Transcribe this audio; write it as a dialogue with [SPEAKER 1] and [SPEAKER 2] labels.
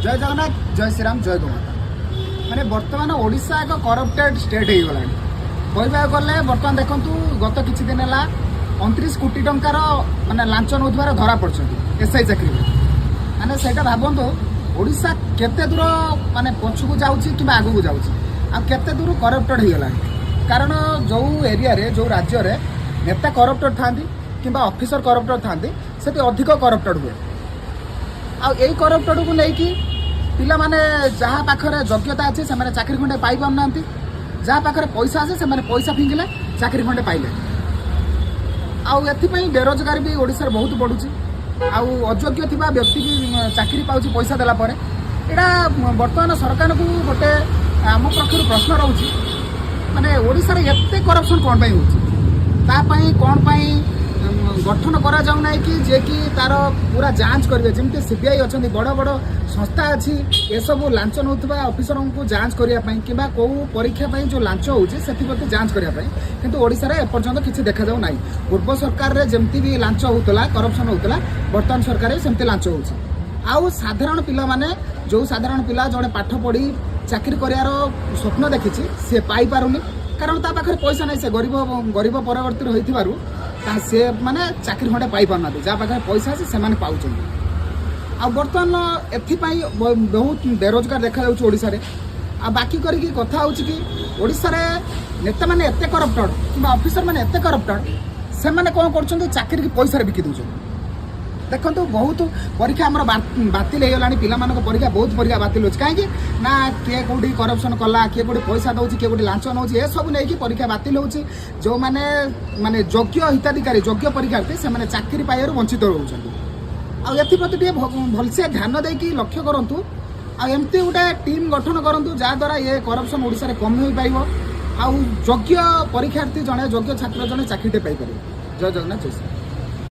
[SPEAKER 1] ଜୟ ଜଗନ୍ନାଥ, ଜୟ ଶ୍ରୀରାମ, ଜୟ ଗୋମାତା। ମାନେ ବର୍ତ୍ତମାନ ଓଡ଼ିଶା ଏକ କରପ୍ଟେଡ୍ ଷ୍ଟେଟ୍ ହେଇଗଲାଣି କହିବାକୁ ଗଲେ। ବର୍ତ୍ତମାନ ଦେଖନ୍ତୁ, ଗତ କିଛି ଦିନ ହେଲା 29 କୋଟି ଟଙ୍କାର ମାନେ ଲାଞ୍ଚ ନେଉଥିବାର ଧରା ପଡ଼ିଛନ୍ତି ଏସ୍ଆଇ ଚାକିରିରେ। ମାନେ ସେଇଟା ଭାବନ୍ତୁ, ଓଡ଼ିଶା କେତେ ଦୂର ମାନେ ପଛକୁ ଯାଉଛି କିମ୍ବା ଆଗକୁ ଯାଉଛି ଆଉ କେତେ ଦୂର କରପ୍ଟେଡ୍ ହେଇଗଲାଣି। କାରଣ ଯେଉଁ ଏରିଆରେ, ଯେଉଁ ରାଜ୍ୟରେ ନେତା କରପ୍ଟେଡ୍ ଥାନ୍ତି କିମ୍ବା ଅଫିସର କରପ୍ଟେଡ୍ ଥାନ୍ତି, ସେଠି ଅଧିକ କରପ୍ଟେଡ୍ ହୁଏ। ଆଉ ଏଇ କରପ୍ଟେଡକୁ ନେଇକି ପିଲାମାନେ, ଯାହା ପାଖରେ ଯୋଗ୍ୟତା ଅଛି, ସେମାନେ ଚାକିରି ଖଣ୍ଡେ ପାଇପାରୁନାହାନ୍ତି। ଯାହା ପାଖରେ ପଇସା ଅଛି, ସେମାନେ ପଇସା ଫିଙ୍ଗିଲେ, ଚାକିରି ଖଣ୍ଡେ ପାଇଲେ। ଆଉ ଏଥିପାଇଁ ବେରୋଜଗାର ବି ଓଡ଼ିଶାରେ ବହୁତ ବଢ଼ୁଛି। ଆଉ ଅଯୋଗ୍ୟ ଥିବା ବ୍ୟକ୍ତି ବି ଚାକିରି ପାଉଛି ପଇସା ଦେଲା ପରେ। ଏଇଟା ବର୍ତ୍ତମାନ ସରକାରଙ୍କୁ ଗୋଟେ ଆମ ପକ୍ଷରୁ ପ୍ରଶ୍ନ ରହୁଛି, ମାନେ ଓଡ଼ିଶାରେ ଏତେ କରପ୍ସନ୍ କ'ଣ ପାଇଁ ହେଉଛି? ତା ପାଇଁ କ'ଣ ପାଇଁ ଗଠନ କରାଯାଉନାହିଁ କି ଯିଏକି ତାର ପୁରା ଯାଞ୍ଚ କରିବେ? ଯେମିତି ସିବିଆଇ ଅଛନ୍ତି, ବଡ଼ ବଡ଼ ସଂସ୍ଥା ଅଛି, ଏସବୁ ଲାଞ୍ଚ ନେଉଥିବା ଅଫିସରଙ୍କୁ ଯାଞ୍ଚ କରିବା ପାଇଁ କିମ୍ବା କେଉଁ ପରୀକ୍ଷା ପାଇଁ ଯେଉଁ ଲାଞ୍ଚ ହେଉଛି, ସେଥିପ୍ରତି ଯାଞ୍ଚ କରିବା ପାଇଁ। କିନ୍ତୁ ଓଡ଼ିଶାରେ ଏପର୍ଯ୍ୟନ୍ତ କିଛି ଦେଖାଯାଉ ନାହିଁ। ପୂର୍ବ ସରକାରରେ ଯେମିତି ବି ଲାଞ୍ଚ ହେଉଥିଲା, କରପ୍ସନ୍ ହେଉଥିଲା, ବର୍ତ୍ତମାନ ସରକାରରେ ସେମିତି ଲାଞ୍ଚ ହେଉଛି। ଆଉ ସାଧାରଣ ପିଲାମାନେ, ଯେଉଁ ସାଧାରଣ ପିଲା ଜଣେ ପାଠ ପଢ଼ି ଚାକିରି କରିବାର ସ୍ୱପ୍ନ ଦେଖିଛି, ସେ ପାଇପାରୁନି। କାରଣ ତା ପାଖରେ ପଇସା ନାହିଁ। ସେ ଗରିବ ଗରିବ ପରବର୍ତ୍ତୀରେ ହୋଇଥିବାରୁ ତା ସେ ମାନେ ଚାକିରି ଖଣ୍ଡେ ପାଇପାରୁନାହାନ୍ତି। ଯାହା ପାଖରେ ପଇସା ଅଛି, ସେମାନେ ପାଉଛନ୍ତି। ଆଉ ବର୍ତ୍ତମାନ ଏଥିପାଇଁ ବହୁତ ବେରୋଜଗାର ଦେଖାଯାଉଛି ଓଡ଼ିଶାରେ। ଆଉ ବାକି କରିକି କଥା ହେଉଛି କି ଓଡ଼ିଶାରେ ନେତାମାନେ ଏତେ କରପ୍ଟଡ୍ କିମ୍ବା ଅଫିସରମାନେ ଏତେ କରପ୍ଟଡ୍, ସେମାନେ କ'ଣ କରୁଛନ୍ତି? ଚାକିରିକି ପଇସାରେ ବିକି ଦେଉଛନ୍ତି। ଦେଖନ୍ତୁ, ବହୁତ ପରୀକ୍ଷା ଆମର ବାତିଲ ହେଇଗଲାଣି। ପିଲାମାନଙ୍କ ପରୀକ୍ଷା, ବହୁତ ପରୀକ୍ଷା ବାତିଲ ହେଉଛି। କାହିଁକି ନା କିଏ କେଉଁଠି କରପ୍ସନ୍ କଲା, କିଏ କେଉଁଠି ପଇସା ଦେଉଛି, କିଏ କେଉଁଠି ଲାଞ୍ଚ ନେଉଛି, ଏସବୁ ନେଇକି ପରୀକ୍ଷା ବାତିଲ ହେଉଛି। ଯେଉଁମାନେ ମାନେ ଯୋଗ୍ୟ ହିତାଧିକାରୀ, ଯୋଗ୍ୟ ପରୀକ୍ଷାର୍ଥୀ, ସେମାନେ ଚାକିରି ପାଇବାରୁ ବଞ୍ଚିତ ରହୁଛନ୍ତି। ଆଉ ଏଥିପ୍ରତି ଟିକେ ଭଲସେ ଧ୍ୟାନ ଦେଇକି ଲକ୍ଷ୍ୟ କରନ୍ତୁ। ଆଉ ଏମିତି ଗୋଟେ ଟିମ୍ ଗଠନ କରନ୍ତୁ, ଯାହାଦ୍ୱାରା ଏ କରପ୍ସନ୍ ଓଡ଼ିଶାରେ କମ୍ ହୋଇପାରିବ ଆଉ ଯୋଗ୍ୟ ପରୀକ୍ଷାର୍ଥୀ ଜଣେ, ଯୋଗ୍ୟ ଛାତ୍ର ଜଣେ ଚାକିରିଟେ ପାଇପାରିବ। ଜୟ ଜଗନ୍ନାଥ, ଜୟ ଶ୍ରୀ